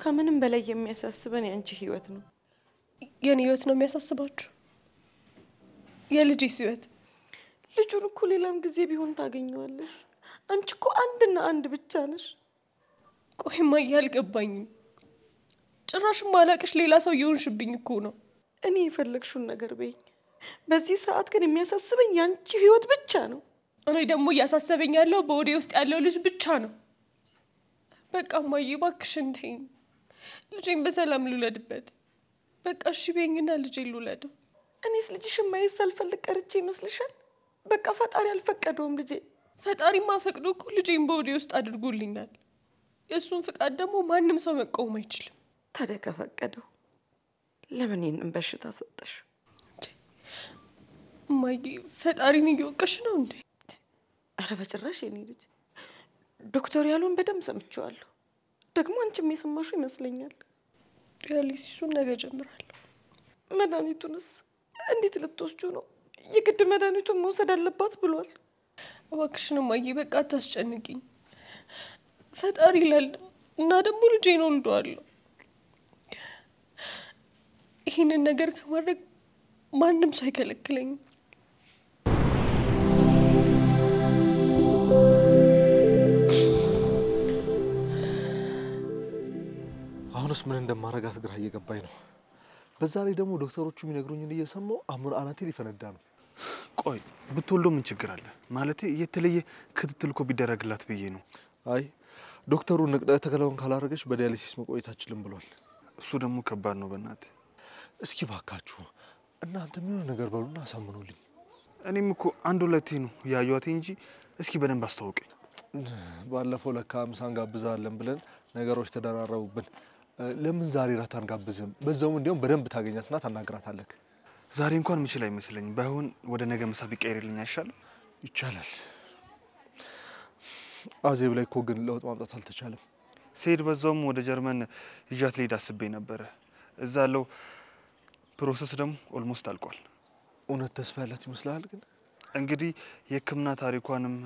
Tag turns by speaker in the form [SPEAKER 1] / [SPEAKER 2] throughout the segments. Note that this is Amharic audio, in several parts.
[SPEAKER 1] ከምንም በላይ የሚያሳስበን ያንቺ ህይወት ነው።
[SPEAKER 2] የኔ ህይወት ነው የሚያሳስባችሁ? የልጄስ ህይወት?
[SPEAKER 1] ልጁን እኮ ሌላም ጊዜ ቢሆን ታገኘዋለሽ። አንቺ እኮ አንድና አንድ ብቻ ነሽ።
[SPEAKER 2] ቆይ እማዬ አልገባኝም። ጭራሽ ማላቅሽ ሌላ ሰው እየሆንሽብኝ እኮ ነው።
[SPEAKER 1] እኔ የፈለግሽውን ነገር በይኝ። በዚህ ሰዓት ግን የሚያሳስበኝ ያንቺ ህይወት ብቻ ነው።
[SPEAKER 2] እኔ ደግሞ እያሳሰበኝ ያለው በሆዴ ውስጥ ያለው ልጅ ብቻ ነው። በቃ እማዬ እባክሽን ተይኝ። ልጄን በሰላም ልውለድበት። በቃ እሺ በይኝና ልጄን ልውለደው።
[SPEAKER 1] እኔስ ልጅሽን ማየት ሳልፈልግ ቀርቼ ይመስልሻል? በቃ ፈጣሪ አልፈቀደውም ልጄ።
[SPEAKER 2] ፈጣሪማ ፈቅዶ እኮ ልጄን በሆዴ ውስጥ አድርጎልኛል። የእሱን ፍቃድ ደግሞ ማንም ሰው መቃወም አይችልም።
[SPEAKER 1] ታዲያ ከፈቀደው ለምን ይህንን በሽታ ሰጠሽ?
[SPEAKER 2] እማዬ ፈጣሪን እየወቀሽ ነው እንዴ?
[SPEAKER 1] ኧረ በጭራሽ የኔ ልጅ፣ ዶክተር ያሉን በደንብ ሰምቼዋለሁ። ደግሞ አንቺም የሰማሽው ይመስለኛል።
[SPEAKER 2] Dialysis ኡን ነገ እጀምራለሁ።
[SPEAKER 1] መድኃኒቱንስ እንዴት ልትወስጂው ነው? የግድ መድኃኒቱን መውሰድ አለባት ብሏል።
[SPEAKER 2] እባክሽን እማዬ በቃ አታስጨንቂኝ። ፈጣሪ ይላል እና ደግሞ ልጄን ወልደዋለሁ። ይህንን ነገር ከማድረግ ማንም ሰው አይከለክለኝም።
[SPEAKER 3] አሁንስ ምን እንደማረጋት ግራ እየገባኝ ነው። በዛ ላይ ደግሞ ዶክተሮቹ የሚነግሩኝን እየሰማሁ አእምሮ አናቴ ሊፈነዳ ነው።
[SPEAKER 4] ቆይ ብትወልደው ምን ችግር አለ? ማለቴ የተለየ ክትትል እኮ ቢደረግላት ብዬ ነው።
[SPEAKER 3] አይ ዶክተሩ ንቅለ ተከላውን ካላረገች በ dialysis መቆየት አትችልም ብሏል።
[SPEAKER 4] እሱ ደግሞ ከባድ ነው። በእናትህ
[SPEAKER 3] እስኪ ባካችሁ እናንተ የሆነ ነገር በሉና አሳምኑልኝ።
[SPEAKER 4] እኔም እኮ አንድ ሁለቴ ነው ያዩዋት እንጂ እስኪ በደንብ አስተዋውቀኝ።
[SPEAKER 3] ባለፈው ለካ ምሳ እንጋብዛለን ብለን ነገሮች ተደራረቡብን። ለምን ዛሬ ራት አንጋብዝም? በዛውም እንዲያውም በደንብ ታገኛትና ታናግራታለህ።
[SPEAKER 4] ዛሬ እንኳን ምችል አይመስለኝም። ባይሆን ወደ ነገ ምሳ ቢቀየርልኝ አይሻልም?
[SPEAKER 3] ይቻላል። አዜብ ላይ እኮ ግን ለውጥ ማምጣት አልተቻለም።
[SPEAKER 4] ስሄድ በዛውም ወደ ጀርመን ይዣት ልሄድ አስቤ ነበረ። እዛ ያለው process ደግሞ almost አልቋል።
[SPEAKER 3] እውነት ተስፋ ያላት ይመስልሃል? ግን
[SPEAKER 4] እንግዲህ የሕክምና ታሪኳንም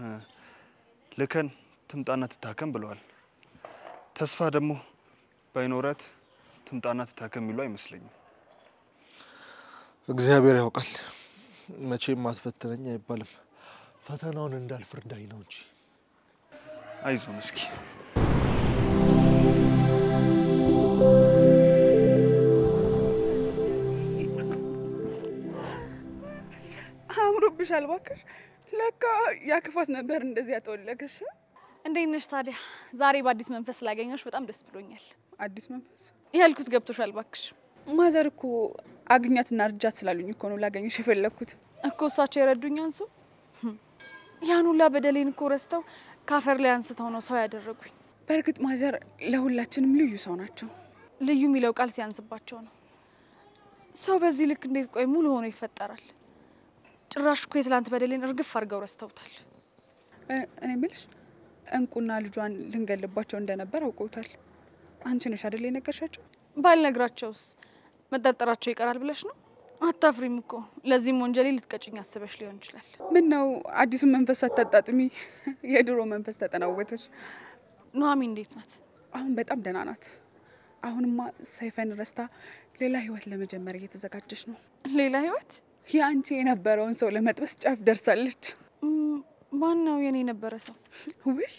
[SPEAKER 4] ልከን ትምጣና ትታከም ብለዋል። ተስፋ ደግሞ ባይኖራት ትምጣና ትታከም የሚሉ አይመስለኝም።
[SPEAKER 3] እግዚአብሔር ያውቃል። መቼም አትፈትነኝ አይባልም። ፈተናውን እንዳልፍ እርዳኝ ነው እንጂ።
[SPEAKER 4] አይዞን እስኪ
[SPEAKER 5] አምሮብሻል እባክሽ። ለካ ያክፋት ነበር እንደዚህ ያጠወለገሽ።
[SPEAKER 6] እንዴት ነሽ ታዲያ? ዛሬ በአዲስ መንፈስ ላገኘሁሽ በጣም ደስ ብሎኛል።
[SPEAKER 5] አዲስ መንፈስ
[SPEAKER 6] ያልኩት ገብቶሻል እባክሽ።
[SPEAKER 5] ማዘር እኮ አግኛትና እርጃት ስላሉኝ እኮ ነው ላገኘሽ የፈለግኩት።
[SPEAKER 6] እኮ እሳቸው የረዱኝ አንሱ ያን ሁላ በደሌን እኮ ረስተው ካፈር ላይ አንስተው ነው ሰው ያደረጉኝ።
[SPEAKER 5] በእርግጥ ማዘር ለሁላችንም ልዩ ሰው ናቸው።
[SPEAKER 6] ልዩ የሚለው ቃል ሲያንስባቸው ነው። ሰው በዚህ ልክ እንዴት ቆይ ሙሉ ሆኖ ይፈጠራል? ጭራሽ እኮ የትላንት በደሌን እርግፍ አድርገው ረስተውታል።
[SPEAKER 5] እኔ የምልሽ እንቁና ልጇን ልንገልባቸው እንደነበር አውቀውታል። አንቺ ነሽ አይደል የነገርሻቸው?
[SPEAKER 6] ባልነግራቸውስ መጠርጠራቸው ይቀራል ብለሽ ነው? አታፍሪም እኮ። ለዚህም ወንጀሌ ልትቀጭኝ አስበሽ ሊሆን ይችላል።
[SPEAKER 5] ምን ነው አዲሱን መንፈስ አታጣጥሚ? የድሮ መንፈስ ተጠናወተሽ።
[SPEAKER 6] ኑሐሚን እንዴት ናት?
[SPEAKER 5] አሁን በጣም ደህና ናት። አሁንማ ሰይፈን ረስታ ሌላ ህይወት ለመጀመር እየተዘጋጀች ነው።
[SPEAKER 6] ሌላ ህይወት?
[SPEAKER 5] የአንቺ የነበረውን ሰው ለመጥበስ ጫፍ ደርሳለች።
[SPEAKER 6] ማን ነው የኔ የነበረ ሰው?
[SPEAKER 5] ውይ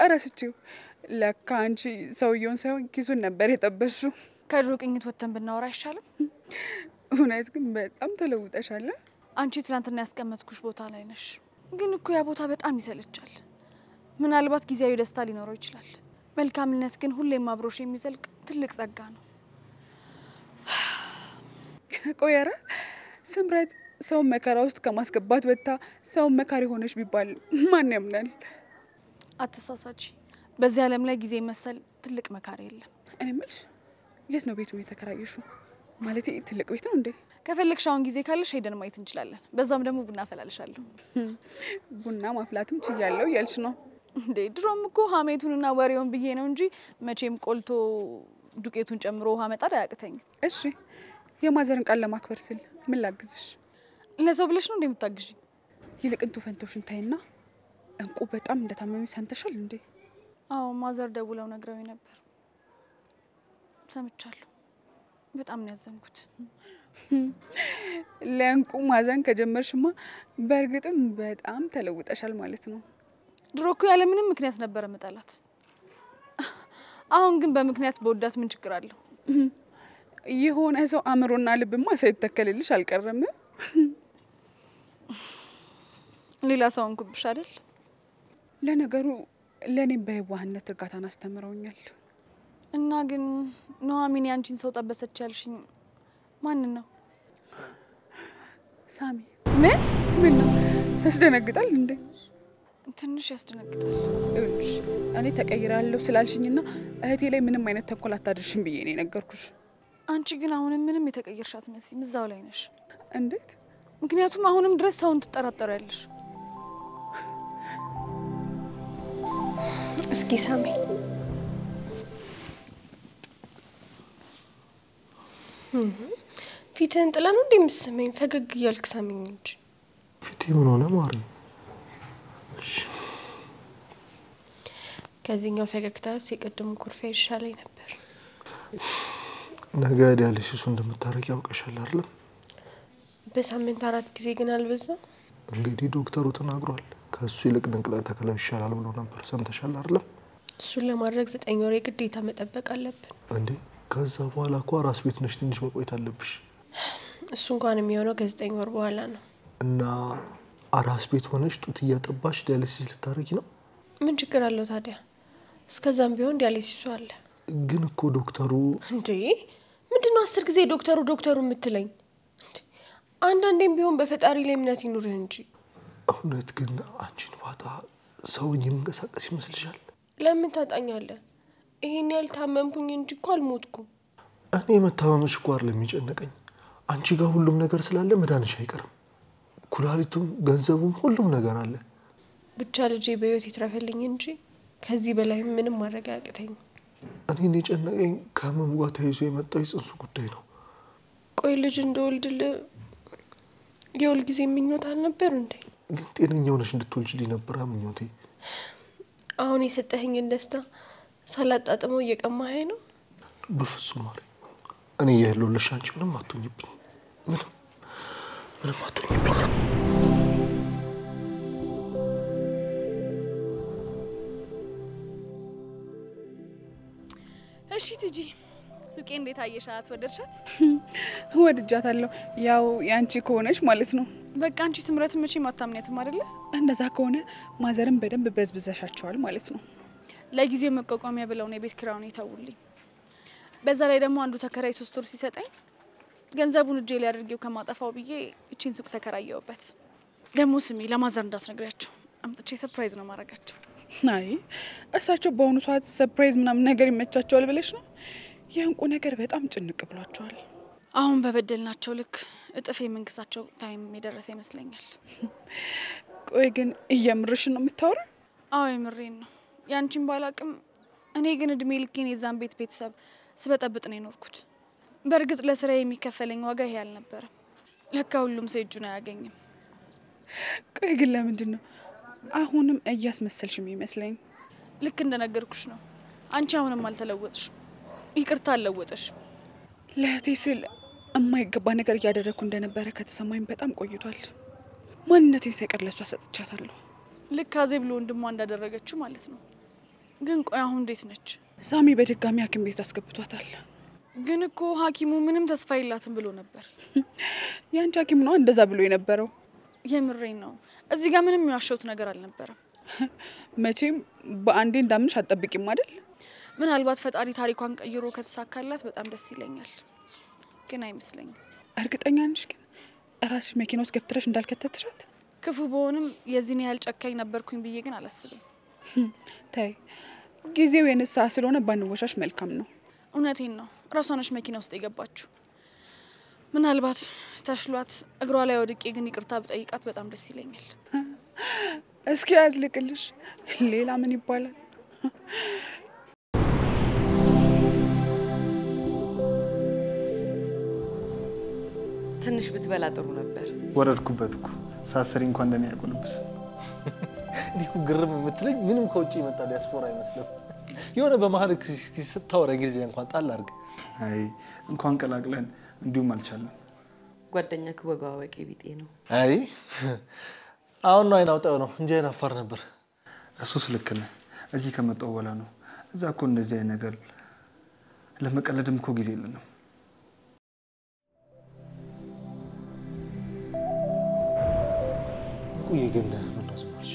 [SPEAKER 5] እረስቼው። ለካ አንቺ ሰውየውን ሳይሆን ኪሱን ነበር የጠበስሽው።
[SPEAKER 6] ከድሮ ቅኝት ወጥተን ብናወራ አይሻልም?
[SPEAKER 5] እውነት ግን በጣም ተለውጠሻል።
[SPEAKER 6] አንቺ ትናንትና ያስቀመጥኩሽ ቦታ ላይ ነሽ። ግን እኮ ያ ቦታ በጣም ይሰለቻል። ምናልባት ጊዜያዊ ደስታ ሊኖረው ይችላል። መልካምነት ግን ሁሌም አብሮሽ የሚዘልቅ ትልቅ ጸጋ ነው።
[SPEAKER 5] ቆይ ኧረ ስምረት ሰውን መከራ ውስጥ ከማስገባት ወጥታ ሰውን መካሪ ሆነሽ ቢባል ማን ያምናል?
[SPEAKER 6] አትሳሳቺ። በዚህ ዓለም ላይ ጊዜ መሰል ትልቅ መካሪ የለም።
[SPEAKER 5] እኔ የምልሽ የት ነው ቤቱን የተከራየሽው? ማለቴ ትልቅ ቤት ነው እንዴ?
[SPEAKER 6] ከፈለግሽ አሁን ጊዜ ካለሽ ሄደን ማየት እንችላለን። በዛም ደግሞ ቡና አፈላልሻለሁ።
[SPEAKER 5] ቡና ማፍላትም ችያለሁ እያልሽ ነው
[SPEAKER 6] እንዴ? ድሮም እኮ ሀሜቱንና ወሬውን ብዬ ነው እንጂ መቼም ቆልቶ ዱቄቱን ጨምሮ ውሃ መጣድ አያቅተኝም።
[SPEAKER 5] እሺ የማዘርን ቃል ለማክበር ስል ምን ላግዝሽ?
[SPEAKER 6] ለሰው ብለሽ ነው እንደምታግዢ?
[SPEAKER 5] ይልቅ እንቱ ፈንቶሽን ታይና እንቁ በጣም እንደታመመ ሰምተሻል እንዴ?
[SPEAKER 6] አዎ ማዘር ደውለው ነግረውኝ ነበር። ሰምቻለሁ። በጣም ነው ያዘንኩት።
[SPEAKER 5] ለእንቁ ማዘን ከጀመርሽማ በእርግጥም በጣም ተለውጠሻል ማለት ነው።
[SPEAKER 6] ድሮ እኮ ያለ ምንም ምክንያት ነበረ መጣላት። አሁን ግን በምክንያት በወዳት ምን ችግር አለው?
[SPEAKER 5] የሆነ ሰው አእምሮና ልብማ ሳይተከልልሽ አልቀረም።
[SPEAKER 6] ሌላ ሰው እንኩብሽ አይደል?
[SPEAKER 5] ለነገሩ ለኔም በየዋህነት እርጋታን አስተምረውኛል።
[SPEAKER 6] እና ግን ኑሐሚን ያንቺን ሰው ጠበሰች ያልሽኝ ማንን ነው?
[SPEAKER 5] ሳሚ።
[SPEAKER 6] ምን
[SPEAKER 5] ምን ነው ያስደነግጣል እንዴ?
[SPEAKER 6] ትንሽ ያስደነግጣል።
[SPEAKER 5] ይኸውልሽ እኔ ተቀይራለሁ ስላልሽኝና እህቴ ላይ ምንም አይነት ተንኮል አታድርሽም ብዬ ነው የነገርኩሽ።
[SPEAKER 6] አንቺ ግን አሁንም ምንም የተቀየርሽ አትመስይም፣ እዛው ላይ ነሽ።
[SPEAKER 5] እንዴት?
[SPEAKER 6] ምክንያቱም አሁንም ድረስ ሰውን ትጠራጠሪያለሽ።
[SPEAKER 2] እስኪ ሳመኝ። ፊትህን ጥላ ነው እንዴ የምትስመኝ? ፈገግ እያልክ ሳመኝ እንጂ።
[SPEAKER 3] ፊቴ ምን ሆነ ማሪ? እሺ
[SPEAKER 2] ከዚህኛው ፈገግታስ የቅድሙ ኩርፊያ ይሻለኝ ነበር።
[SPEAKER 3] ነገ dialysis ኡ እንደምታረጊ ያውቀሻል አይደለም?
[SPEAKER 2] በሳምንት 4 ጊዜ ግን አልበዛም?
[SPEAKER 3] እንግዲህ ዶክተሩ ተናግሯል። ከሱ ይልቅ ንቅለ ተከላ ይሻላል ብሎ ነበር። ሰምተሻል አይደለም?
[SPEAKER 2] እሱን ለማድረግ 9 ወር የግዴታ መጠበቅ አለብን።
[SPEAKER 3] እንዴ ከዛ በኋላ እኮ አራስ ቤት ነሽ፣ ትንሽ መቆየት አለብሽ።
[SPEAKER 2] እሱ እንኳን የሚሆነው ከ9 ወር በኋላ ነው።
[SPEAKER 3] እና አራስ ቤት ሆነሽ ጡት እያጠባሽ dialysis ልታረጊ ነው?
[SPEAKER 2] ምን ችግር አለው ታዲያ? እስከዛም ቢሆን dialysis ኡ አለ።
[SPEAKER 3] ግን እኮ ዶክተሩ
[SPEAKER 2] እንዴ ምንድነው 10 ጊዜ ዶክተሩ ዶክተሩ የምትለኝ? አንዳንዴም ቢሆን በፈጣሪ ላይ እምነት ይኑርህ እንጂ።
[SPEAKER 3] እውነት ግን አንቺን ባጣ ሰውን የምንቀሳቀስ ይመስልሻል?
[SPEAKER 2] ለምን ታጣኛለህ? ይሄን ያህል ታመምኩኝ እንጂ እኮ አልሞትኩም።
[SPEAKER 3] እኔ መታመምሽ እኮ አይደለም የሚጨነቀኝ። አንቺ ጋር ሁሉም ነገር ስላለ መዳንሽ አይቀርም። ኩላሊቱም፣ ገንዘቡም ሁሉም ነገር አለ።
[SPEAKER 2] ብቻ ልጄ በህይወት ይትረፈልኝ እንጂ ከዚህ በላይ ምንም ማድረግ አያቅተኝም።
[SPEAKER 3] እኔን የጨነቀኝ ከህመሙ ጋር ተያይዞ የመጣው የጽንሱ ጉዳይ ነው።
[SPEAKER 2] ቆይ ልጅ እንደወልድልህ የሁል ጊዜ ምኞት አልነበር እንዴ?
[SPEAKER 3] ግን ጤነኛ ሆነሽ እንድትወልጂልኝ ነበር ምኞቴ።
[SPEAKER 2] አሁን የሰጠኸኝን ደስታ ሳላጣጥመው እየቀማኸኝ ነው።
[SPEAKER 3] በፍጹም ማሪ፣ እኔ እያለሁልሽ አንቺ ምንም አትሆኝብኝ። ምንም ምንም አትሆኝብኝ።
[SPEAKER 6] እሺ ትጂ፣ ሱቄ እንዴት አየሻት? ወደድሻት?
[SPEAKER 5] ወድጃታለሁ። ያው ያንቺ ከሆነች ማለት ነው።
[SPEAKER 6] በቃ አንቺ ስምረት መቼም አታምኛትም አይደለ?
[SPEAKER 5] እንደዛ ከሆነ ማዘርን በደንብ በዝብዘሻቸዋል ማለት ነው።
[SPEAKER 6] ለጊዜው መቋቋሚያ ብለው ነው የቤት ኪራዩን የተውልኝ። በዛ ላይ ደግሞ አንዱ ተከራይ 3 ወር ሲሰጠኝ ገንዘቡን እጄ ላይ አድርጌው ከማጠፋው ብዬ እቺን ሱቅ ተከራየውበት። ደግሞ ስሚ፣ ለ mother እንዳትነግሪያቸው፣ አምጥቼ surprise ነው ማረጋቸው።
[SPEAKER 5] አይ እሳቸው በአሁኑ ሰዓት surprise ምናምን ነገር ይመቻቸዋል ብለሽ ነው? የእንቁ ነገር በጣም ጭንቅ ብሏቸዋል።
[SPEAKER 6] አሁን በበደልናቸው ልክ እጥፍ የምንክሳቸው time የደረሰ ይመስለኛል።
[SPEAKER 5] ቆይ ግን እየምርሽን ነው የምታወሪው?
[SPEAKER 6] አዎ የምሬን ነው። ያንቺን ባላቅም እኔ ግን እድሜ ልኬን የዛን ቤት ቤተሰብ ስበጠብጥ ነው የኖርኩት። በእርግጥ ለስራ የሚከፈለኝ ዋጋ ይሄ አልነበረም። ለካ ሁሉም ሰው እጁን አያገኝም።
[SPEAKER 5] ቆይ ግን ለምንድን ነው አሁንም እያስመሰልሽ የሚመስለኝ?
[SPEAKER 6] ልክ እንደነገርኩሽ ነው። አንቺ አሁንም አልተለወጥሽም። ይቅርታ አልለወጠሽም።
[SPEAKER 5] ለእህቴ ስል የማይገባ ነገር እያደረግኩ እንደነበረ ከተሰማኝ በጣም ቆይቷል። ማንነቴን ሳይቀር ለሷ ሰጥቻታለሁ።
[SPEAKER 6] ልክ አዜብ ለወንድሟ እንዳደረገችው ማለት ነው። ግን ቆይ አሁን እንዴት ነች?
[SPEAKER 5] ሳሚ በድጋሚ ሐኪም ቤት አስገብቷታል።
[SPEAKER 6] ግን እኮ ሐኪሙ ምንም ተስፋ የላትም ብሎ ነበር።
[SPEAKER 5] ያንቺ ሐኪም ነው እንደዛ ብሎ የነበረው?
[SPEAKER 6] የምሬን ነው። እዚህ ጋር ምንም የዋሸሁት ነገር አልነበረም።
[SPEAKER 5] መቼም በአንዴ እንዳምንሽ አትጠብቂም አይደል?
[SPEAKER 6] ምናልባት ፈጣሪ ታሪኳን ቀይሮ ከተሳካላት በጣም ደስ ይለኛል። ግን አይመስለኝም።
[SPEAKER 5] እርግጠኛ ነሽ ግን ራስሽ መኪና ውስጥ ገፍትረሽ እንዳልከተትሻት?
[SPEAKER 6] ክፉ በሆንም የዚህን ያህል ጨካኝ ነበርኩኝ ብዬ ግን አላስብም።
[SPEAKER 5] ተይ፣ ጊዜው የንስሐ ስለሆነ ባንወሻሽ መልካም ነው።
[SPEAKER 6] እውነቴን ነው። ራሷ ነች መኪና ውስጥ የገባችው። ምናልባት ተሽሏት እግሯ ላይ ወድቄ ግን ይቅርታ ብጠይቃት በጣም ደስ ይለኛል።
[SPEAKER 5] እስኪ ያዝልቅልሽ። ሌላ ምን ይባላል?
[SPEAKER 1] ትንሽ ብትበላ ጥሩ ነበር።
[SPEAKER 4] ወረድኩበት እኮ ሳስሪ እንኳን እንደኔ ያቆልብስ።
[SPEAKER 3] እኔ እኮ ግርም የምትለኝ ምንም ከውጭ የመጣ ዲያስፖራ አይመስልም። የሆነ በመሀል ስታወራ እንግሊዝኛ እንኳን ጣል አድርግ።
[SPEAKER 4] አይ እንኳን ቀላቅለን እንዲሁም አልቻለም።
[SPEAKER 1] ጓደኛክ ወግ አዋቂ ቢጤ ነው።
[SPEAKER 3] አይ አሁን ነው አይን አውጣው ነው እንጂ አይን አፋር ነበር።
[SPEAKER 4] እሱስ ልክ ነህ። እዚህ ከመጣሁ በኋላ ነው። እዛ እኮ እንደዚህ አይነት ነገር ለመቀለድም እኮ ጊዜ የለንም።
[SPEAKER 3] ቆይ ግን ምነው ዝም አልሽ?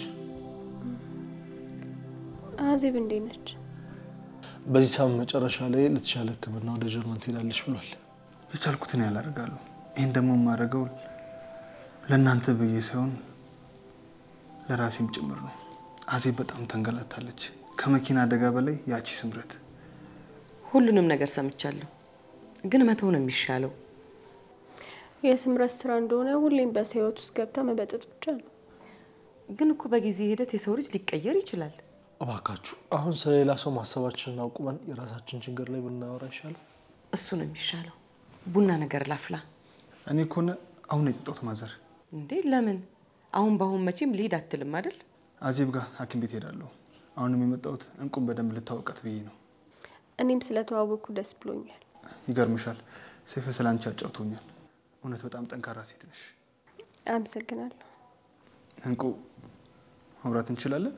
[SPEAKER 2] አዜብ እንዴት ነች?
[SPEAKER 3] በዚህ ሳምንት መጨረሻ ላይ ለተሻለ ሕክምና ወደ ጀርመን ትሄዳለች ብሏል።
[SPEAKER 4] የቻልኩትን ያህል አደርጋለሁ። ይህን ደግሞ የማደርገው ለእናንተ ብዬ ሳይሆን ለራሴም ጭምር ነው። አዜብ በጣም ተንገላታለች። ከመኪና አደጋ በላይ ያቺ ስምረት።
[SPEAKER 1] ሁሉንም ነገር ሰምቻለሁ፣ ግን መተው ነው የሚሻለው።
[SPEAKER 2] የስምረት ስራ እንደሆነ ሁሌም በሰው ህይወት ውስጥ ገብታ መበጠጥ ብቻ ነው።
[SPEAKER 1] ግን እኮ በጊዜ ሂደት የሰው ልጅ ሊቀየር ይችላል።
[SPEAKER 3] እባካችሁ አሁን ስለሌላ ሰው ማሰባችንን አቁመን የራሳችን ችግር ላይ ብናወራ ይሻላል።
[SPEAKER 1] እሱ ነው የሚሻለው። ቡና ነገር ላፍላ።
[SPEAKER 4] እኔ እኮ አሁን የጠጣሁት ማዘር።
[SPEAKER 1] እንዴ ለምን? አሁን በአሁን መቼም ልሂድ አትልም አይደል?
[SPEAKER 4] አዜብ ጋር ሐኪም ቤት ሄዳለሁ። አሁንም የመጣሁት እንቁም በደንብ ልታወቃት ብዬ ነው።
[SPEAKER 2] እኔም ስለተዋወቅኩ ደስ ብሎኛል።
[SPEAKER 4] ይገርምሻል፣ ሰይፈ ስላንቺ አጫውቶኛል። እውነት በጣም ጠንካራ ሴት ነሽ።
[SPEAKER 2] አመሰግናለሁ።
[SPEAKER 4] እንቁ ማውራት እንችላለን?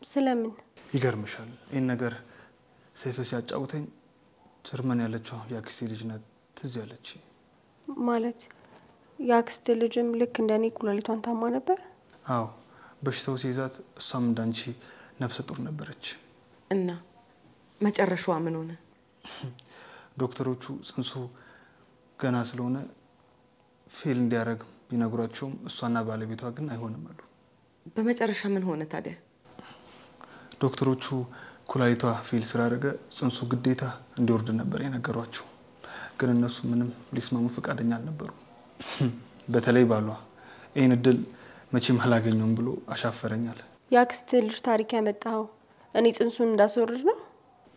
[SPEAKER 2] ስለምን?
[SPEAKER 4] ይገርምሻል፣ ይህን ነገር ሰይፈ ሲያጫውተኝ ጀርመን ያለችው የአክስቴ ልጅ ናት ትዝ ያለች።
[SPEAKER 2] ማለት የአክስት ልጅም ልክ እንደኔ ኩላሊቷን ታማ ነበር?
[SPEAKER 4] አዎ፣ በሽታው ሲይዛት እሷም እንዳንቺ ነፍሰ ጡር ነበረች።
[SPEAKER 1] እና መጨረሻዋ ምን ሆነ?
[SPEAKER 4] ዶክተሮቹ ጽንሱ ገና ስለሆነ fail እንዲያደርግ ቢነግሯቸውም እሷና ባለቤቷ ግን አይሆንም አሉ።
[SPEAKER 1] በመጨረሻ ምን ሆነ ታዲያ?
[SPEAKER 4] ዶክተሮቹ ኩላሊቷ fail ስላደረገ ጽንሱ ግዴታ እንዲወርድ ነበር የነገሯቸው። ግን እነሱ ምንም ሊስማሙ ፈቃደኛ አልነበሩ። በተለይ ባሏ ይህን እድል መቼም አላገኘውም ብሎ አሻፈረኛል።
[SPEAKER 2] የአክስት ልጅ ታሪክ ያመጣኸው እኔ ጽንሱን እንዳስወርድ ነው?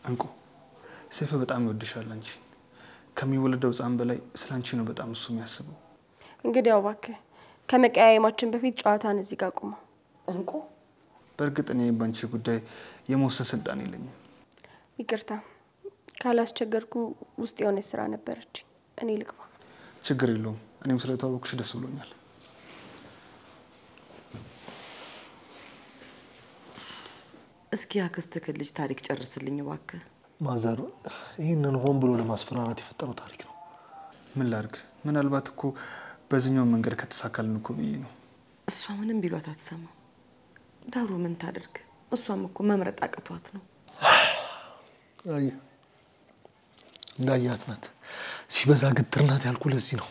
[SPEAKER 4] እንቁ ሰይፈ በጣም ይወድሻል። አንቺ ከሚወለደው ሕፃን በላይ ስለ አንቺ ነው በጣም እሱ የሚያስበው።
[SPEAKER 2] እንግዲህ ያው እባክህ ከመቀያየማችን በፊት ጨዋታን እዚህ ጋር ቁመው።
[SPEAKER 1] እንቁ
[SPEAKER 4] በእርግጥ እኔ በአንቺ ጉዳይ የመወሰን ስልጣን የለኝም።
[SPEAKER 2] ይቅርታ ካላስቸገርኩ ውስጥ የሆነ ስራ ነበረች። እኔ ልግባ።
[SPEAKER 4] ችግር የለውም። እኔም ስለተዋወቅሽ ደስ ብሎኛል።
[SPEAKER 1] እስኪ ያክስትህን ልጅ ታሪክ ጨርስልኝ እባክህ።
[SPEAKER 3] ማዘር ይህንን ሆን ብሎ ለማስፈራራት የፈጠረው ታሪክ ነው።
[SPEAKER 4] ምን ላድርግ? ምናልባት እኮ በዚህኛው መንገድ ከተሳካልን እኮ ብዬ ነው።
[SPEAKER 1] እሷ ምንም ቢሏት አትሰማም። ዳሩ ምን ታደርግ? እሷም እኮ መምረጥ አቅቷት ነው።
[SPEAKER 3] አይ እንዳያት ናት፣ ሲበዛ ግትር ናት ያልኩ ለዚህ ነው።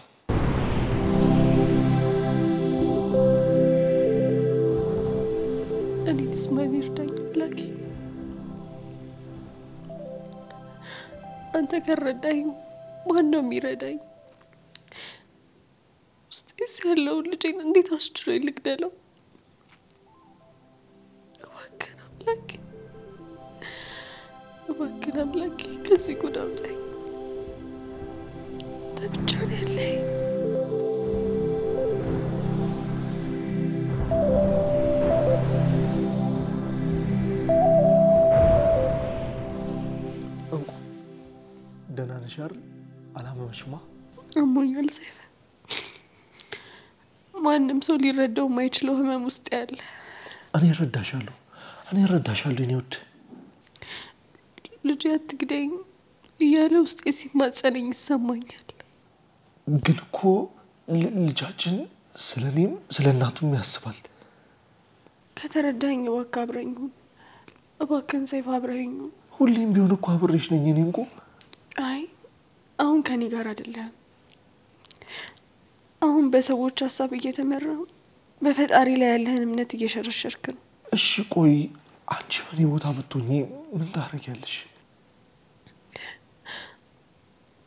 [SPEAKER 2] እኔንስ ማን ይርዳኝ አምላኬ? አንተ ከረዳኝ ማን ነው የሚረዳኝ? ውስጤስ ያለውን ልጄን እንዴት አስችሎ ልግደለው? እባክህን አምላኬ፣ እባክህን አምላኬ ከዚህ ጉድ አውጣኝ። አንተ ብቻ ነው ያለኸኝ።
[SPEAKER 3] እንቁ ደህና ነሽ አይደል? አላመመሽማ?
[SPEAKER 2] አሞኛል ሰይፈ። ማንም ሰው ሊረዳው የማይችለው ህመም ውስጥ ያለ።
[SPEAKER 3] እኔ እረዳሻለሁ፣ እኔ እረዳሻለሁ የኔ ውድ።
[SPEAKER 2] ልጄ አትግደኝ እያለ ውስጤ ሲማጸነኝ ይሰማኛል።
[SPEAKER 3] ግን እኮ ልጃችን ስለ እኔም ስለ እናቱም ያስባል።
[SPEAKER 2] ከተረዳኝ እባክህ አብረኝ ሁን። እባክህን ሰይፈ አብረኸኝ ሁን።
[SPEAKER 3] ሁሌም ቢሆን እኮ አብሬሽ ነኝ የኔ እንቁ።
[SPEAKER 2] አይ አሁን ከኔ ጋር አይደለም። አሁን በሰዎች ሀሳብ እየተመራ በፈጣሪ ላይ ያለህን እምነት እየሸረሸርክ ነው።
[SPEAKER 3] እሺ ቆይ አንቺ በእኔ ቦታ ብትሆኚ ምን ታደርጊያለሽ?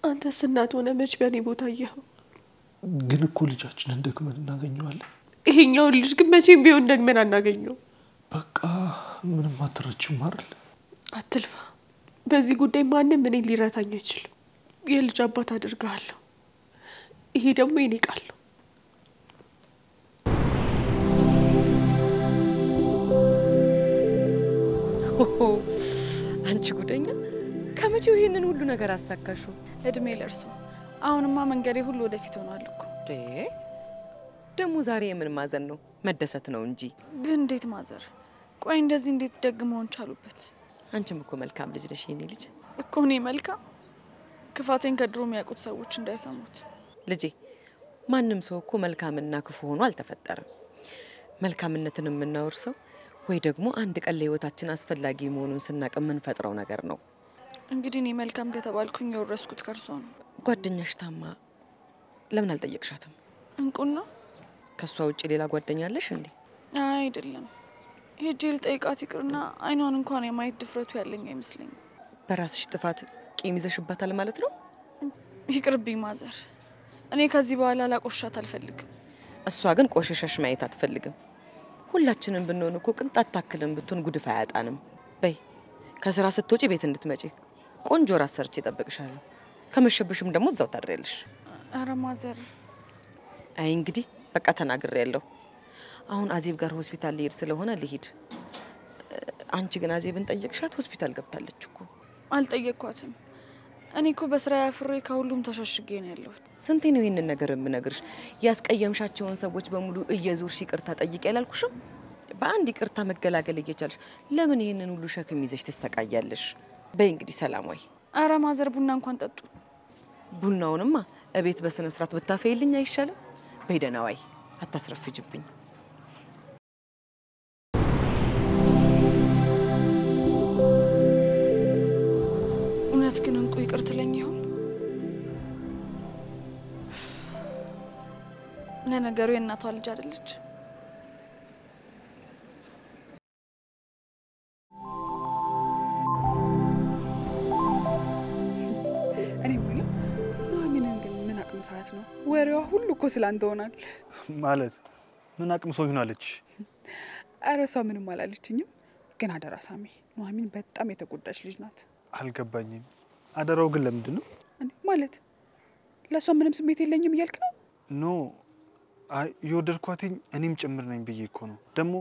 [SPEAKER 2] አንተስ እናት ሆነ መች በእኔ ቦታ አየኸው?
[SPEAKER 3] ግን እኮ ልጃችንን ደግመን እናገኘዋለን።
[SPEAKER 2] ይሄኛውን ልጅ ግን መቼም ቢሆን ደግመን አናገኘው።
[SPEAKER 3] በቃ ምንም አትረችም አይደል?
[SPEAKER 2] አትልፋ። በዚህ ጉዳይ ማንም እኔን ሊረታኝ አይችልም። የልጅ አባት አድርግሃለሁ። ይሄ ደግሞ የኔ ቃል ነው። አንቺ ጉደኛ፣ ከምን
[SPEAKER 1] ከመቼው ይሄንን ሁሉ ነገር አሳካሽው?
[SPEAKER 6] እድሜ ለእርሱ። አሁንማ መንገዴ ሁሉ ወደፊት ሆኗል እኮ።
[SPEAKER 1] ደግሞ ዛሬ የምን ማዘን ነው? መደሰት ነው እንጂ።
[SPEAKER 6] ግን እንዴት ማዘር? ቆይ እንደዚህ እንዴት ደግ መሆን ቻሉበት?
[SPEAKER 1] አንቺም እኮ መልካም ልጅ ነሽ የኔ ልጅ።
[SPEAKER 6] እኮ እኔ መልካም? ክፋቴን ከድሮ የሚያውቁት ሰዎች እንዳይሰሙት።
[SPEAKER 1] ልጄ ማንም ሰው እኮ መልካምና ክፉ ሆኖ አልተፈጠረም። መልካምነትን የምናወርሰው ወይ ደግሞ አንድ ቀን ለህይወታችን አስፈላጊ መሆኑን ስናቅ የምንፈጥረው ነገር ነው።
[SPEAKER 6] እንግዲህ እኔ መልካም ከተባልኩኝ የወረስኩት ከእርሷ ነው።
[SPEAKER 1] ጓደኛሽ ታማ ለምን አልጠየቅሻትም?
[SPEAKER 6] እንቁን ነው።
[SPEAKER 1] ከሷ ውጪ ሌላ ጓደኛ አለሽ እንዴ?
[SPEAKER 6] አይደለም፣ ሄጄ ልጠይቃት ይቅርና አይኗን እንኳን የማየት ድፍረቱ ያለኝ አይመስለኝም።
[SPEAKER 1] በራስሽ ጥፋት ቂም ይዘሽባታል ማለት ነው?
[SPEAKER 6] ይቅርብኝ ማዘር፣ እኔ ከዚህ በኋላ ላቆሻት አልፈልግም።
[SPEAKER 1] እሷ ግን ቆሸሸሽ ማየት አትፈልግም። ሁላችንም ብንሆን እኮ ቅንጣት ታክልም ብትሆን ጉድፍ አያጣንም። በይ ከስራ ስትወጪ ቤት እንድትመጪ ቆንጆ ራት ሰርቼ እጠብቅሻለሁ። ከመሸብሽም ደግሞ እዛው ታድሪያለሽ።
[SPEAKER 6] ኧረ ማዘር።
[SPEAKER 1] አይ እንግዲህ በቃ ተናግሬያለሁ። አሁን አዜብ ጋር ሆስፒታል ልሄድ ስለሆነ ልሂድ። አንቺ ግን አዜብን ጠየቅሻት? ሆስፒታል ገብታለች እኮ።
[SPEAKER 6] አልጠየቅኳትም። እኔ እኮ በስራ ያፍሬ ከሁሉም ተሸሽጌ ነው ያለሁት።
[SPEAKER 1] ስንቴ ነው ይሄንን ነገር የምነግርሽ? ያስቀየምሻቸውን ሰዎች በሙሉ እየዞርሽ ይቅርታ ጠይቂ ያላልኩሽም? በአንድ ይቅርታ መገላገል እየቻልሽ ለምን ይሄንን ሁሉ ሸክም ይዘሽ ትሰቃያለሽ? በይ እንግዲህ ሰላም ወይ።
[SPEAKER 6] ኧረ ማዘር ቡና እንኳን ጠጡ።
[SPEAKER 1] ቡናውንማ እቤት በስነ ስርዓት ብታፈይልኝ አይሻልም? በይ ደህና ዋይ፣ አታስረፍጅብኝ።
[SPEAKER 6] እውነት ግን እንቁ ይቅር ትለኝ ይሆን? ለነገሩ የእናቷ ልጅ አይደለች።
[SPEAKER 5] እኔ የምለው ኑሐሚንን ግን ምን አቅም ሰዓት ነው? ወሬዋ ሁሉ እኮ ስላንተ ሆናል።
[SPEAKER 4] ማለት ምን አቅም ሰው ይሆናለች?
[SPEAKER 5] ኧረ እሷ ምንም አላለችኝም። ግን አደራ ሳሚ፣ ኑሐሚን በጣም የተጎዳች ልጅ ናት።
[SPEAKER 4] አልገባኝም። አደራው ግን ለምንድን ነው?
[SPEAKER 5] ማለት ለእሷ ምንም ስሜት የለኝም እያልክ ነው?
[SPEAKER 4] No አይ የወደድኳትኝ እኔም ጭምር ነኝ ብዬ እኮ ነው። ደግሞ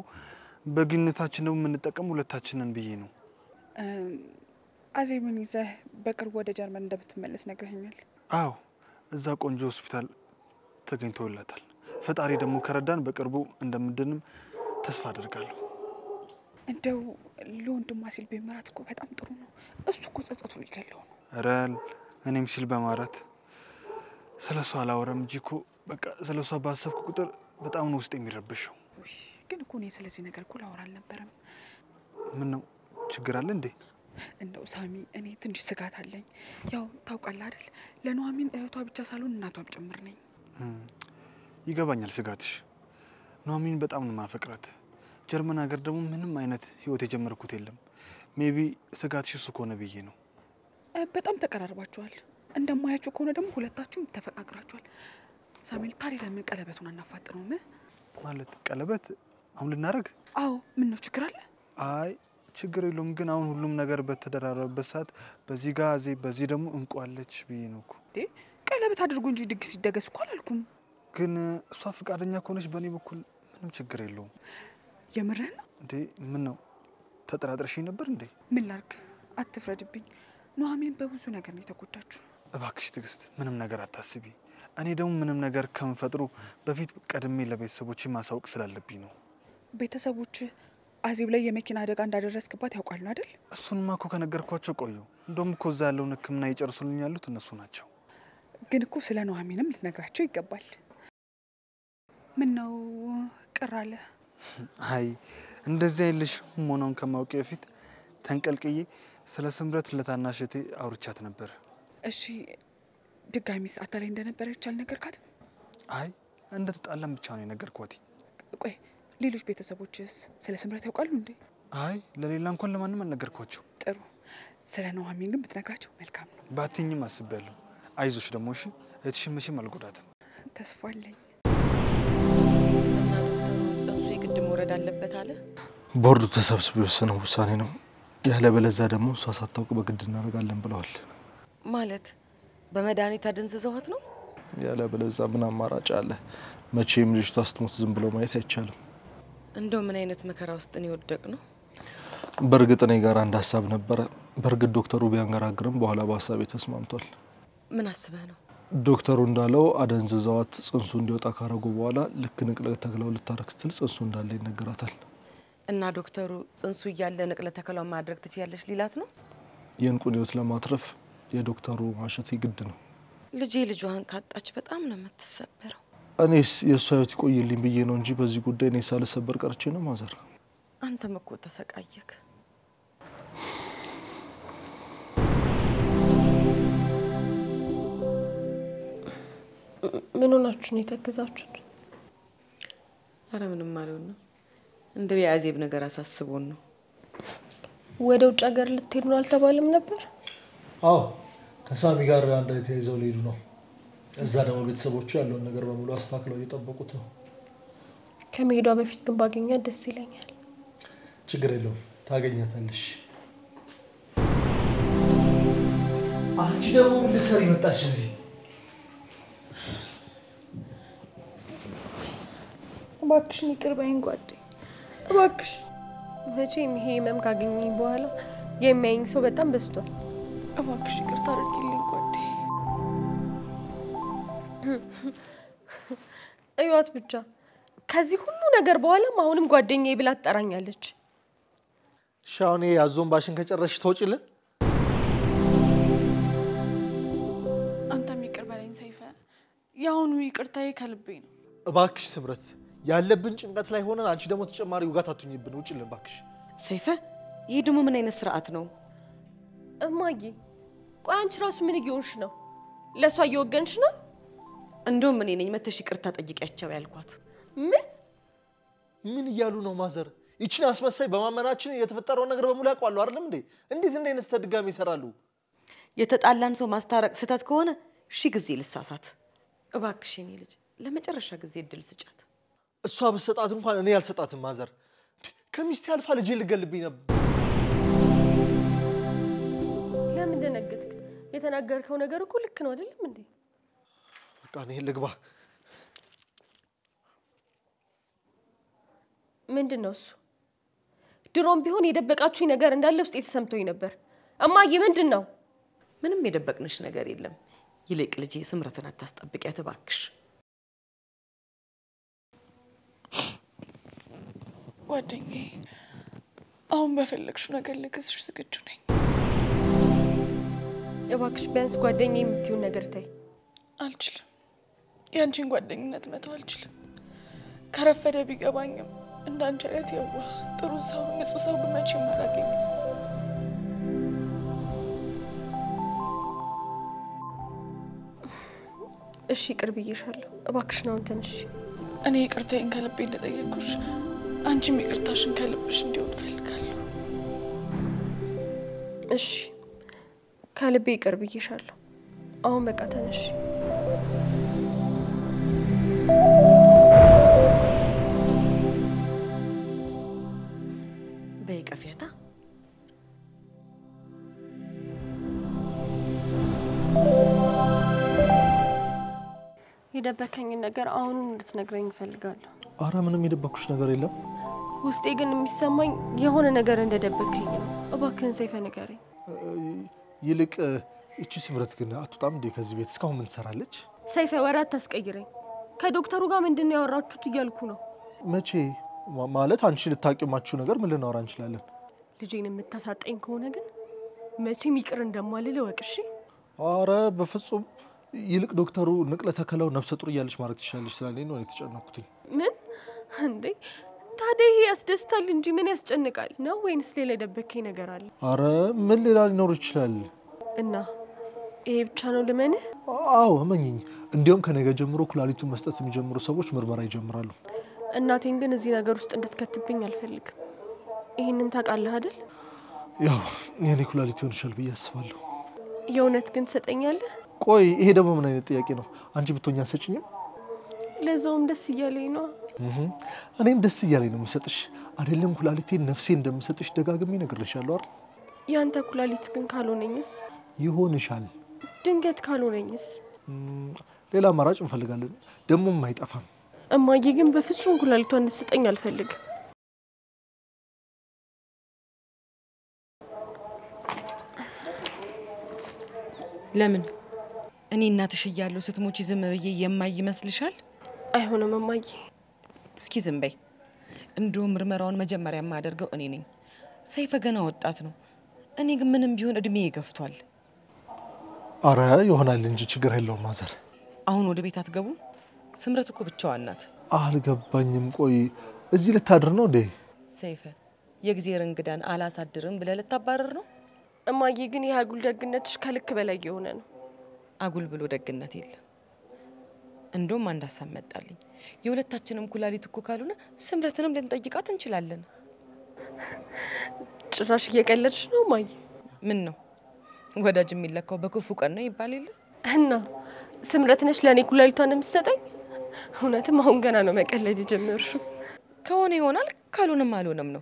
[SPEAKER 4] በግንኙነታችን ደግሞ የምንጠቀም ሁለታችንን ብዬ ነው።
[SPEAKER 5] አዜብን ይዘህ በቅርቡ ወደ ጀርመን እንደምትመለስ ነግረኸኛል።
[SPEAKER 4] አዎ እዛ ቆንጆ ሆስፒታል ተገኝቶላታል። ፈጣሪ ደግሞ ከረዳን በቅርቡ እንደምንድንም ተስፋ አደርጋለሁ።
[SPEAKER 5] እንደው ለወንድሟ ሲል ቢምራት እኮ በጣም ጥሩ ነው። እሱ እኮ ጸጸቱ ሊገለው ነው።
[SPEAKER 4] ኧረ እኔም ሲል በማራት ስለሷ አላወራም እንጂ እኮ በቃ ስለሷ ባሰብኩ ቁጥር በጣም ነው ውስጥ የሚረብሸው።
[SPEAKER 5] ውይ ግን እኮ እኔ ስለዚህ ነገር እኮ ላወራ አልነበረም።
[SPEAKER 4] ምን ነው ችግር አለ እንዴ?
[SPEAKER 5] እንደው ሳሚ እኔ ትንሽ ስጋት አለኝ። ያው ታውቃለህ አይደል ለኑሐሚን እህቷ ብቻ ሳልሆን እናቷም ጭምር ነኝ።
[SPEAKER 4] ይገባኛል ስጋትሽ። ኑሐሚን በጣም ነው ማፈቅራት። ጀርመን ሀገር ደግሞ ምንም አይነት ህይወት የጀመርኩት የለም። Maybe ስጋትሽ እሱ ከሆነ ብዬ ነው።
[SPEAKER 5] በጣም ተቀራርባችኋል። እንደማያችሁ ከሆነ ደግሞ ሁለታችሁም ተፈቃቅራችኋል። ሳሚል ታዲያ ለምን ቀለበቱን አናፋጥነውም?
[SPEAKER 4] ማለት ቀለበት አሁን ልናደርግ?
[SPEAKER 5] አዎ። ምን ነው ችግር አለ?
[SPEAKER 4] አይ ችግር የለውም፣ ግን አሁን ሁሉም ነገር በተደራረበበት ሰዓት በዚህ ጋር አዜብ፣ በዚህ ደግሞ እንቁ አለች ብዬ ነው እኮ።
[SPEAKER 5] እንዴ ቀለበት አድርጉ እንጂ ድግስ ይደገስ እኮ አላልኩም።
[SPEAKER 4] ግን እሷ ፈቃደኛ ከሆነች በእኔ በኩል ምንም ችግር የለውም።
[SPEAKER 5] የምርህን ነው
[SPEAKER 4] እንዴ? ምን ነው ተጠራጥረሽኝ ነበር እንዴ?
[SPEAKER 5] ምን ላድርግ፣ አትፍረድብኝ። ኑሐሚን በብዙ ነገር ነው የተጎዳችው።
[SPEAKER 4] እባክሽ ትዕግስት፣ ምንም ነገር አታስቢ። እኔ ደግሞ ምንም ነገር ከምፈጥሩ በፊት ቀድሜ ለቤተሰቦቼ ማሳወቅ ስላለብኝ ነው።
[SPEAKER 5] ቤተሰቦች አዜብ ላይ የመኪና አደጋ እንዳደረስክባት ያውቃሉ አይደል?
[SPEAKER 4] እሱንማ እኮ ከነገርኳቸው ቆዩ። እንደውም እኮ እዛ ያለውን ሕክምና ይጨርሱልኝ ያሉት እነሱ ናቸው።
[SPEAKER 5] ግን እኮ ስለ ኑሐሚንም ልትነግራቸው ይገባል። ምን ነው ቅር አለ?
[SPEAKER 4] አይ እንደዚህ አይልሽ መሆኗን ከማወቄ በፊት ተንቀልቅዬ ስለ ስምረት ለታናሽ እህቴ አውርቻት ነበር።
[SPEAKER 5] እሺ ድጋሚ ሰዓታ ላይ እንደነበረች አልነገርካትም?
[SPEAKER 4] አይ እንደተጣላን ብቻ ነው የነገርኳት።
[SPEAKER 5] ቆይ ሌሎች ቤተሰቦችስ ስለ ስምረት ያውቃሉ እንዴ?
[SPEAKER 4] አይ ለሌላ እንኳን ለማንም አልነገርኳቸው።
[SPEAKER 5] ጥሩ። ስለ ኑሐሚን ግን ብትነግራቸው መልካም ነው።
[SPEAKER 4] ባትኝም አስቤያለሁ። አይዞሽ ደግሞ እሺ፣ እህትሽን መቼም አልጎዳትም።
[SPEAKER 5] ተስፋ አለኝ።
[SPEAKER 1] እና ዶክተሩ ጽንሱ የግድ መውረድ አለበት አለ።
[SPEAKER 3] ቦርዱ ተሰብስቦ የወሰነው ውሳኔ ነው። ያለበለዚያ ደግሞ እሷ ሳታውቅ በግድ እናደርጋለን ብለዋል።
[SPEAKER 1] ማለት በመድኃኒት አደንዝዘዋት ነው?
[SPEAKER 3] ያለበለዚያ ምን አማራጭ አለ? መቼም ልጅቷ ስትሞት ዝም ብሎ ማየት አይቻልም።
[SPEAKER 1] እንደው ምን አይነት መከራ ውስጥ ነው የወደቅ ነው።
[SPEAKER 3] በእርግጥ እኔ ጋር አንድ ሀሳብ ነበረ። በእርግጥ ዶክተሩ ቢያንገራግርም በኋላ በሀሳቤ ተስማምቷል።
[SPEAKER 1] ምን አስበህ ነው?
[SPEAKER 3] ዶክተሩ እንዳለው አደንዝዘዋት ጽንሱ እንዲወጣ ካረጉ በኋላ ልክ ንቅለ ተከላው ልታረግ ስትል ጽንሱ እንዳለ ይነገራታል።
[SPEAKER 1] እና ዶክተሩ ጽንሱ እያለ ንቅለ ተከላውን ማድረግ ትችያለሽ ሊላት ነው?
[SPEAKER 3] የእንቁን ህይወት ለማትረፍ የዶክተሩ ማሸት ግድ ነው።
[SPEAKER 1] ልጄ ልጇን ካጣች በጣም ነው የምትሰበረው።
[SPEAKER 3] እኔስ የእሷ ህይወት ይቆይልኝ ብዬ ነው እንጂ በዚህ ጉዳይ እኔ ሳልሰበር ቀርቼ ነው ማዘር።
[SPEAKER 1] አንተም እኮ ተሰቃየክ።
[SPEAKER 2] ምን ሆናችሁ ነው የተከዛችሁት?
[SPEAKER 1] አረ ምንም አልሆንም። እንደው የአዜብ ነገር አሳስቦን ነው።
[SPEAKER 2] ወደ ውጭ ሀገር ልትሄዱ ነው አልተባለም ነበር?
[SPEAKER 3] አዎ ከሳሚ ጋር አንድ ላይ ተያይዘው ሊሄዱ ነው። እዛ ደግሞ ቤተሰቦቹ ያለውን ነገር በሙሉ አስተካክለው እየጠበቁት ነው።
[SPEAKER 2] ከመሄዷ በፊት ግን ባገኛት ደስ ይለኛል።
[SPEAKER 3] ችግር የለውም ታገኛታለሽ። አንቺ ደግሞ ምን ልትሰሪ መጣሽ እዚህ?
[SPEAKER 2] እባክሽን ይቅር በይኝ ጓዴ፣ እባክሽ። መቼም ይሄ ህመም ካገኘኝ በኋላ የሚያየኝ ሰው በጣም በዝቷል። እባክሽ ይቅርታ አድርጊልኝ ጓዴ። እዩዋት ብቻ ከዚህ ሁሉ ነገር በኋላም አሁንም ጓደኛዬ ብላ ትጠራኛለች።
[SPEAKER 3] እሺ አሁን ይሄ ያዞን ባሽን ከጨረስሽ ትወጪልን?
[SPEAKER 5] አንተም ይቅር በለኝ ሰይፈ። የአሁኑ ይቅርታዬ ከልቤ ነው።
[SPEAKER 3] እባክሽ ስምረት፣ ያለብን ጭንቀት ላይ ሆነን አንቺ ደግሞ ተጨማሪ ውጋት አትሁኝብን። ውጪልን እባክሽ።
[SPEAKER 1] ሰይፈ፣ ይሄ ደግሞ ምን አይነት ስርዓት ነው?
[SPEAKER 2] እማዬ፣ ቆይ አንቺ ራሱ ምን እየሆንሽ ነው? ለእሷ እየወገንሽ ነው?
[SPEAKER 1] እንደውም እኔ ነኝ መተሽ ይቅርታ ጠይቂያቸው ያልኳት።
[SPEAKER 2] ምን
[SPEAKER 3] ምን እያሉ ነው ማዘር? ይችን አስመሳይ በማመናችን የተፈጠረውን ነገር በሙሉ ያውቃሉ አይደለም እንዴ? እንዴት እንደ አይነት ስህተት ድጋሚ ይሰራሉ?
[SPEAKER 1] የተጣላን ሰው ማስታረቅ ስህተት ከሆነ ሺህ ጊዜ ልሳሳት። እባክሽ የኔ ልጅ ለመጨረሻ ጊዜ እድል ስጫት።
[SPEAKER 3] እሷ ብትሰጣት እንኳን እኔ አልሰጣትም ማዘር። ከሚስቴ አልፋ ልጄ ልገልብኝ ነበር።
[SPEAKER 2] ለምን ደነገጥክ? የተናገርከው ነገር እኮ ልክ ነው አይደለም እንዴ?
[SPEAKER 3] በቃ እኔ ልግባ።
[SPEAKER 2] ምንድን ነው እሱ? ድሮም ቢሆን የደበቃችሁኝ ነገር እንዳለ ውስጤ ተሰምቶኝ ነበር። እማዬ ምንድን ነው?
[SPEAKER 1] ምንም የደበቅንሽ ነገር የለም። ይልቅ ልጄ ስምረትን አታስጠብቂያት እባክሽ።
[SPEAKER 5] ጓደኛዬ፣ አሁን በፈለግሽው ነገር ልክስሽ ዝግጁ ነኝ።
[SPEAKER 2] እባክሽ ቢያንስ ጓደኛዬ የምትይውን ነገር ተይ።
[SPEAKER 5] አልችልም። የአንቺን ጓደኝነት መተው አልችልም። ከረፈደ ቢገባኝም እንዳንቺ አይነት የዋህ ጥሩ ሰው፣ ንጹህ ሰው ግን መቼም አላገኝም።
[SPEAKER 2] እሺ ይቅር ብዬሻለሁ። እባክሽን አሁን ተነሽ።
[SPEAKER 5] እኔ ይቅርታዬን ከልቤ እንደጠየቅኩሽ አንቺም ይቅርታሽን ከልብሽ እንዲሆን እፈልጋለሁ።
[SPEAKER 2] እሺ ከልቤ ይቅር ብዬሻለሁ። አሁን በቃ ተነሽ።
[SPEAKER 1] በይ ቀፊያታ።
[SPEAKER 2] የደበከኝን ነገር አሁን እንድትነግረኝ እፈልጋለሁ።
[SPEAKER 3] አረ ምንም የደበኩሽ ነገር የለም።
[SPEAKER 2] ውስጤ ግን የሚሰማኝ የሆነ ነገር እንደደበከኝ ነው። እባክህን ሰይፈ ንገረኝ።
[SPEAKER 3] ይልቅ እቺ ስምረት ግን አትወጣም እንዴ ከዚህ ቤት? እስካሁን ምን ትሰራለች?
[SPEAKER 2] ሰይፈ ወሬ አታስቀይረኝ። ከዶክተሩ ጋር ምንድን ነው ያወራችሁት እያልኩ ነው።
[SPEAKER 3] መቼ ማለት አንቺ ልታውቂው የማትችይው ነገር ምን ልናወራ እንችላለን?
[SPEAKER 2] ልጄን የምታሳጣኝ ከሆነ ግን መቼም ይቅር እንደማልል እወቅ። እሺ?
[SPEAKER 3] አረ በፍጹም። ይልቅ ዶክተሩ ንቅለ ተከላው ነፍሰ ጡር እያለች ማድረግ ትችላለች ስላለኝ ነው የተጨነኩትኝ።
[SPEAKER 2] ምን እንዴ? ታዲያ ይሄ ያስደስታል እንጂ ምን ያስጨንቃል? ነው ወይንስ ሌላ የደበከኝ ነገር አለ?
[SPEAKER 3] አረ ምን ሌላ ሊኖር ይችላል?
[SPEAKER 2] እና ይሄ ብቻ ነው ልመንህ?
[SPEAKER 3] አዎ እመኚኝ። እንዲያውም ከነገ ጀምሮ ኩላሊቱን መስጠት የሚጀምሩ ሰዎች ምርመራ ይጀምራሉ።
[SPEAKER 2] እናቴን ግን እዚህ ነገር ውስጥ እንድትከትብኝ አልፈልግም። ይህንን ታውቃለህ አይደል?
[SPEAKER 3] ያው የኔ ኩላሊት ይሆንሻል ብዬ አስባለሁ።
[SPEAKER 2] የእውነት ግን ትሰጠኛለህ?
[SPEAKER 3] ቆይ ይሄ ደግሞ ምን አይነት ጥያቄ ነው? አንቺ ብትሆኚ አትሰጪኝም?
[SPEAKER 2] ለዛውም ደስ እያለኝ ነው።
[SPEAKER 3] እኔም ደስ እያለኝ ነው የምሰጥሽ። አይደለም ኩላሊቴን ነፍሴ እንደምሰጥሽ ደጋግሜ እነግርልሻለሁ አይደል?
[SPEAKER 2] ያንተ ኩላሊት ግን ካልሆነኝስ?
[SPEAKER 3] ይሆንሻል።
[SPEAKER 2] ድንገት ካልሆነኝስ?
[SPEAKER 3] ሌላ አማራጭ እንፈልጋለን። ደግሞም አይጠፋም።
[SPEAKER 2] እማዬ ግን በፍጹም ኩላሊቷን እንድትሰጠኝ አልፈልግም።
[SPEAKER 1] ለምን? እኔ እናትሽ እያለሁ ስትሞቺ ዝም ብዬ የማይ ይመስልሻል?
[SPEAKER 2] አይሆንም እማዬ።
[SPEAKER 1] እስኪ ዝም በይ። እንደውም ምርመራውን መጀመሪያ የማደርገው እኔ ነኝ። ሰይፈ ገና ወጣት ነው። እኔ ግን ምንም ቢሆን እድሜ ይገፍቷል።
[SPEAKER 3] አረ ይሆናል እንጂ ችግር የለውም ማዘር።
[SPEAKER 1] አሁን ወደ ቤት አትገቡ? ስምረት እኮ ብቻዋን ናት።
[SPEAKER 3] አልገባኝም። ቆይ እዚህ ልታድር ነው እንዴ?
[SPEAKER 1] ሰይፈ የእግዜር እንግዳን አላሳድርም ብለህ ልታባረር ነው?
[SPEAKER 2] እማዬ ግን ይህ አጉል ደግነትሽ ከልክ በላይ የሆነ ነው።
[SPEAKER 1] አጉል ብሎ ደግነት የለም። እንደውም አንድ ሀሳብ መጣልኝ። የሁለታችንም ኩላሊት እኮ ካልሆነ ስምረትንም ልንጠይቃት እንችላለን።
[SPEAKER 2] ጭራሽ እየቀለድሽ ነው እማዬ?
[SPEAKER 1] ምን ነው ወዳጅ የሚለካው በክፉ ቀን ነው ይባል የለ?
[SPEAKER 2] እና ስምረት ነሽ ለእኔ ኩላሊቷን የምትሰጠኝ? እውነትም አሁን ገና ነው መቀለድ የጀመርሽው።
[SPEAKER 1] ከሆነ ይሆናል ካልሆነም አልሆነም ነው።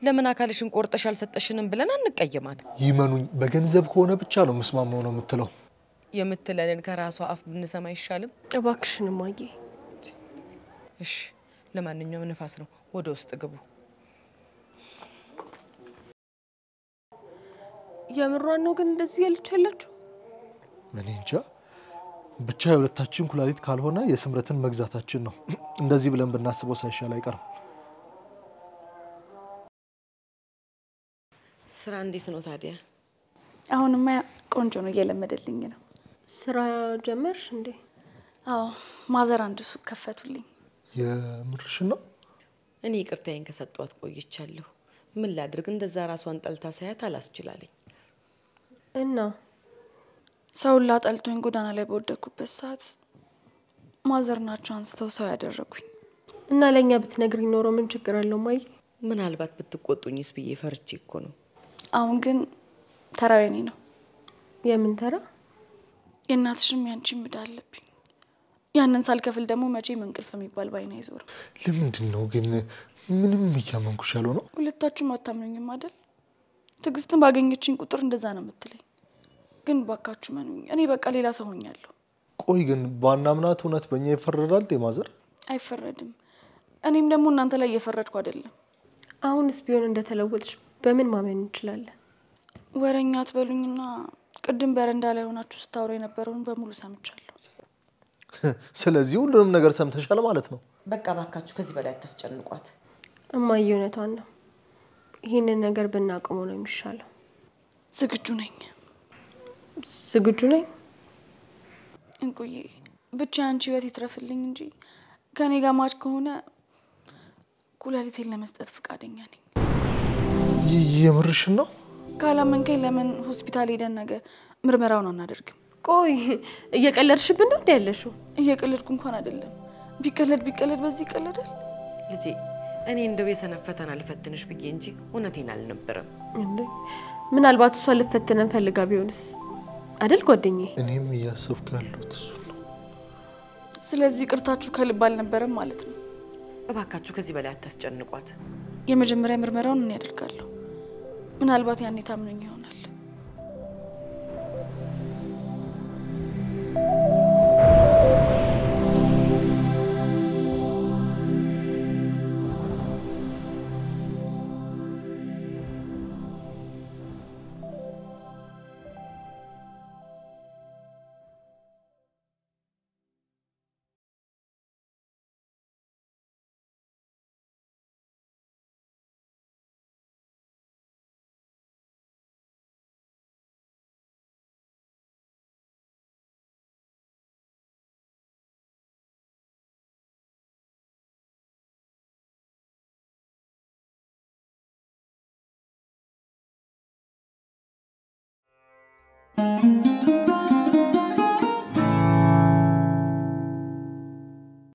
[SPEAKER 1] ለምን አካልሽን ቆርጠሽ አልሰጠሽንም ብለን አንቀየማት።
[SPEAKER 3] ይመኑኝ፣ በገንዘብ ከሆነ ብቻ ነው ምስማማው ነው የምትለው።
[SPEAKER 1] የምትለንን ከራሷ አፍ ብንሰማ አይሻልም?
[SPEAKER 2] እባክሽን እማዬ።
[SPEAKER 1] እሺ፣ ለማንኛውም ንፋስ ነው፣ ወደ ውስጥ ግቡ።
[SPEAKER 2] የምሯን ነው ግን እንደዚህ ያለች ያለችው?
[SPEAKER 3] እኔ እንጃ ብቻ የሁለታችን ኩላሊት ካልሆነ የስምረትን መግዛታችን ነው። እንደዚህ ብለን ብናስበው ሳይሻል አይቀርም።
[SPEAKER 1] ስራ እንዴት ነው ታዲያ?
[SPEAKER 6] አሁንማ ቆንጆ ነው፣ እየለመደልኝ ነው።
[SPEAKER 2] ስራ ጀመርሽ እንዴ?
[SPEAKER 6] አዎ፣ ማዘር አንድ ሱቅ ከፈቱልኝ።
[SPEAKER 3] የምርሽን ነው?
[SPEAKER 1] እኔ ይቅርታዬን ከሰጠኋት ቆይቻለሁ። ምን ላድርግ፣ እንደዛ ራሷን ጠልታ ሳያት አላስችላለኝ።
[SPEAKER 2] እና
[SPEAKER 6] ሰውን ላጠልቶኝ ጎዳና ላይ በወደኩበት ሰዓት ማዘር ናቸው አንስተው ሰው ያደረጉኝ።
[SPEAKER 2] እና ለኛ ብትነግሪኝ ኖሮ ምን ችግር አለው ማይ?
[SPEAKER 1] ምናልባት ብትቆጡኝስ ብዬ ፈርቼ እኮ ነው።
[SPEAKER 6] አሁን ግን ተራው የኔ ነው።
[SPEAKER 2] የምን ተራ?
[SPEAKER 6] የእናትሽም ያንቺም ዕዳ አለብኝ። ያንን ሳልከፍል ደግሞ መቼም እንቅልፍ የሚባል ባይን አይዞርም።
[SPEAKER 3] ለምንድን ነው ግን ምንም እያመንኩሽ ያልሆነው?
[SPEAKER 6] ሁለታችሁም አታምኑኝም አይደል? ትዕግስትን ባገኘችኝ ቁጥር እንደዛ ነው የምትለኝ። ግን ባካችሁ መኑኝ፣ እኔ በቃ ሌላ ሰው ሆኛለሁ።
[SPEAKER 3] ቆይ ግን ባናምናት እውነት በእኛ ይፈረዳል እንዴ ማዘር?
[SPEAKER 6] አይፈረድም። እኔም ደግሞ እናንተ ላይ እየፈረድኩ አይደለም።
[SPEAKER 2] አሁንስ ቢሆን እንደተለወጥሽ በምን ማመን እንችላለን?
[SPEAKER 6] ወረኛ አትበሉኝና ቅድም በረንዳ ላይ ሆናችሁ ስታወሩ የነበረውን በሙሉ ሰምቻለሁ።
[SPEAKER 3] ስለዚህ ሁሉንም ነገር ሰምተሻል ማለት ነው።
[SPEAKER 1] በቃ ባካችሁ ከዚህ በላይ አታስጨንቋት።
[SPEAKER 2] እማዬ እውነቷን ነው። ይህንን ነገር ብናቆመው ነው የሚሻለው።
[SPEAKER 6] ዝግጁ ነኝ።
[SPEAKER 2] ዝግጁ ነኝ።
[SPEAKER 6] እንቁዬ ብቻ አንቺ ህይወት ይትረፍልኝ እንጂ ከኔ ጋር ማች ከሆነ ኩላሊቴን ለመስጠት ፈቃደኛ ነኝ።
[SPEAKER 3] የምርሽን ነው?
[SPEAKER 6] ካላመንከኝ ለምን ሆስፒታል ሄደን ነገ ምርመራውን አናደርግም?
[SPEAKER 2] ቆይ እየቀለድሽብን ነው እንዴ ያለሽው?
[SPEAKER 6] እየቀለድኩ እንኳን አይደለም። ቢቀለድ ቢቀለድ በዚህ ይቀለዳል።
[SPEAKER 1] ልጄ እኔ እንደው የሰነፍ ፈተና ልፈትንሽ ብዬ እንጂ እውነቴን አልነበረም።
[SPEAKER 2] እንዴ ምናልባት እሷ ልፈትነን ፈልጋ ቢሆንስ አይደል ጓደኛዬ?
[SPEAKER 3] እኔም እያሰብኩ ያለሁት እሱ ነው።
[SPEAKER 6] ስለዚህ ይቅርታችሁ ከልብ አልነበረም ማለት ነው።
[SPEAKER 1] እባካችሁ ከዚህ በላይ አታስጨንቋት።
[SPEAKER 6] የመጀመሪያ ምርመራውን እኔ አደርጋለሁ። ምናልባት ያኔ ታምነኝ ይሆናል።